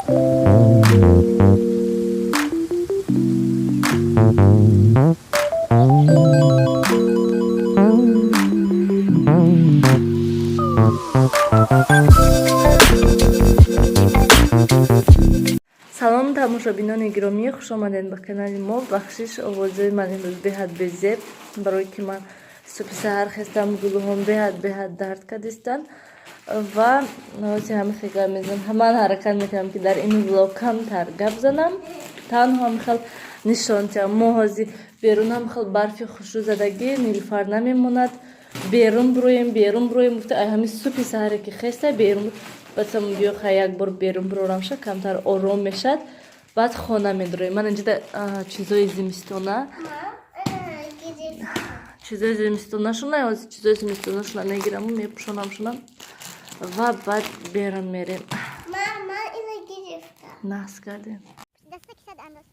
Салом, тамошобинони гиромӣ, хушомадед ба канали мо. Бахшиш, овозои ман имрӯз беҳад безеб, барое ки ман субҳи саҳар хестам, гулӯҳом беҳад беҳад дард кардистанд ва ҳози ҳамихел гап мезанам. Ман ҳаракат мекунам, ки дар ин влог камтар гап занам, танҳо ҳамихел нишон диҳам. Мо ҳози берун ҳамихел барфи хушрӯ задагӣ, Нилуфар намемонад берун бироем, берун бироем гуфта, ай ҳамин субҳи саҳаре ки хеста берун бацам, биё хай, як бор берун бирорамша, камтар ором мешад, баъд хона медроем. Ман инҷода чизои зимистона, чизои зимистонашона, чизои зимистонашона мегираму мепӯшонамшона ва баъд берун мерем. Мама, ина гирифта. Нас кардем. Даста кисад андоз.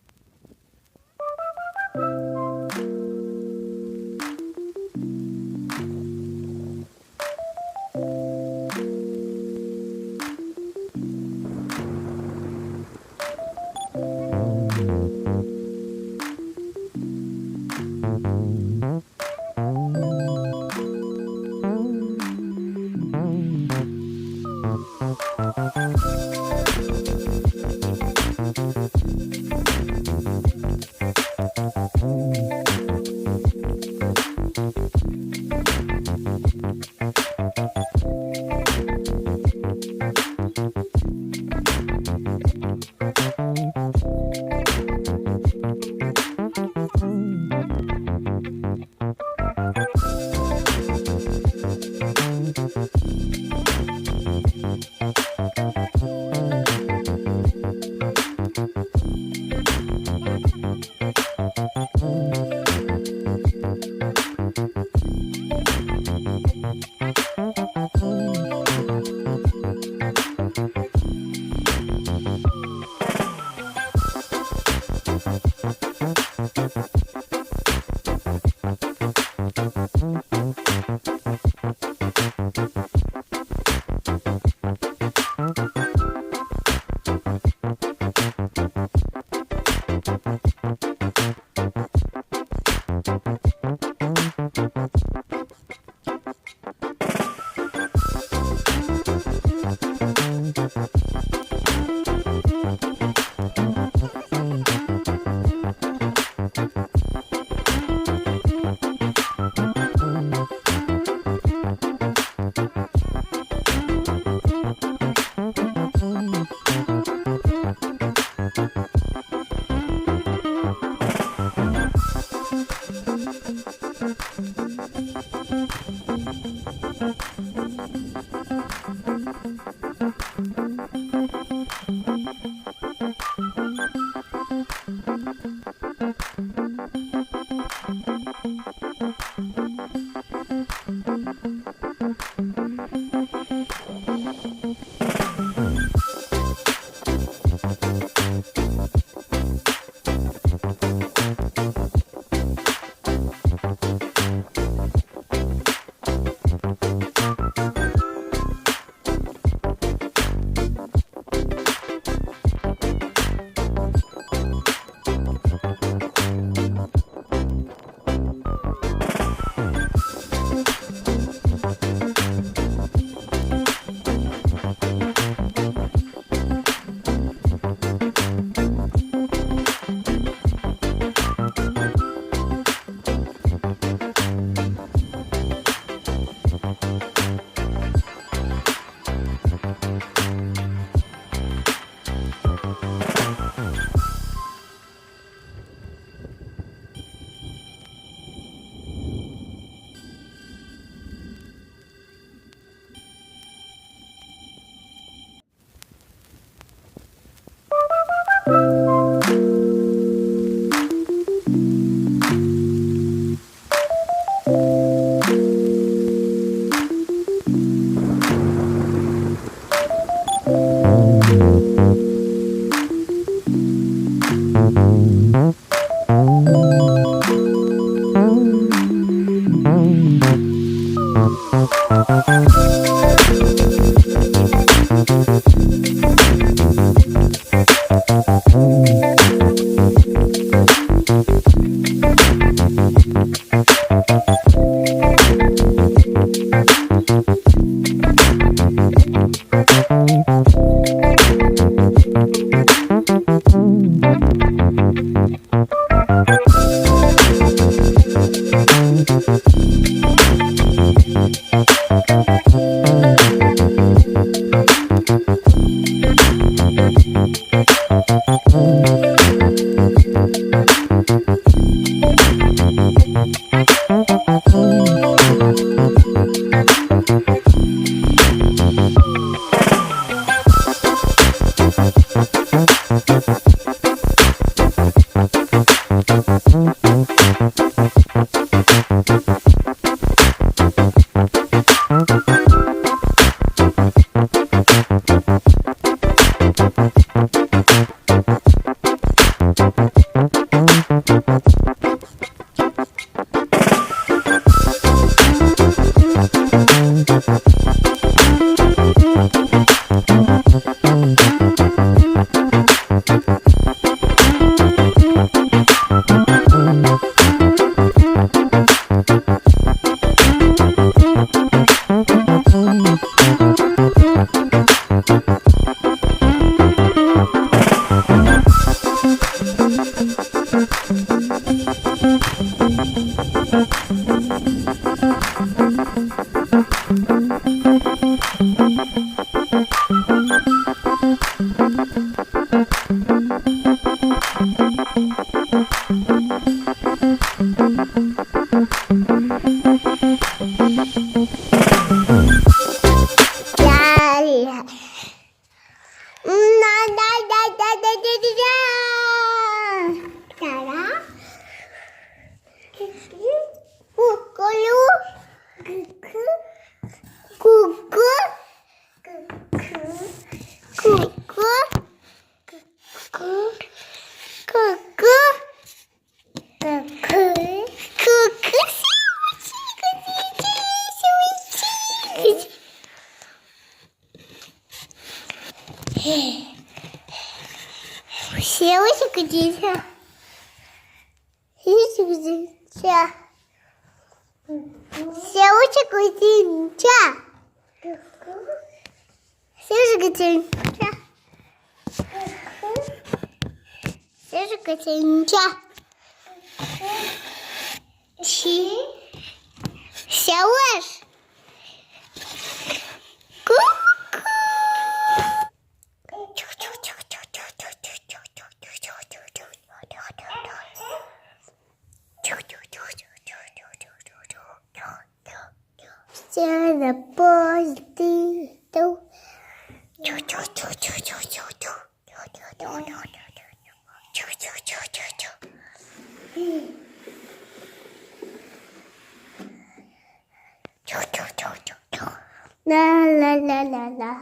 La la la la la.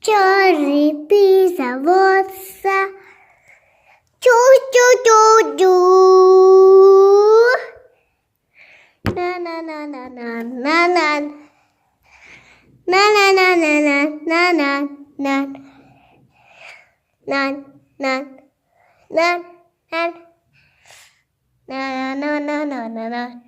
Черный пизаводца. Чу-чу-чу-чу. На на на на на на на. На на на на на на на на. На на на на. На на на на на на.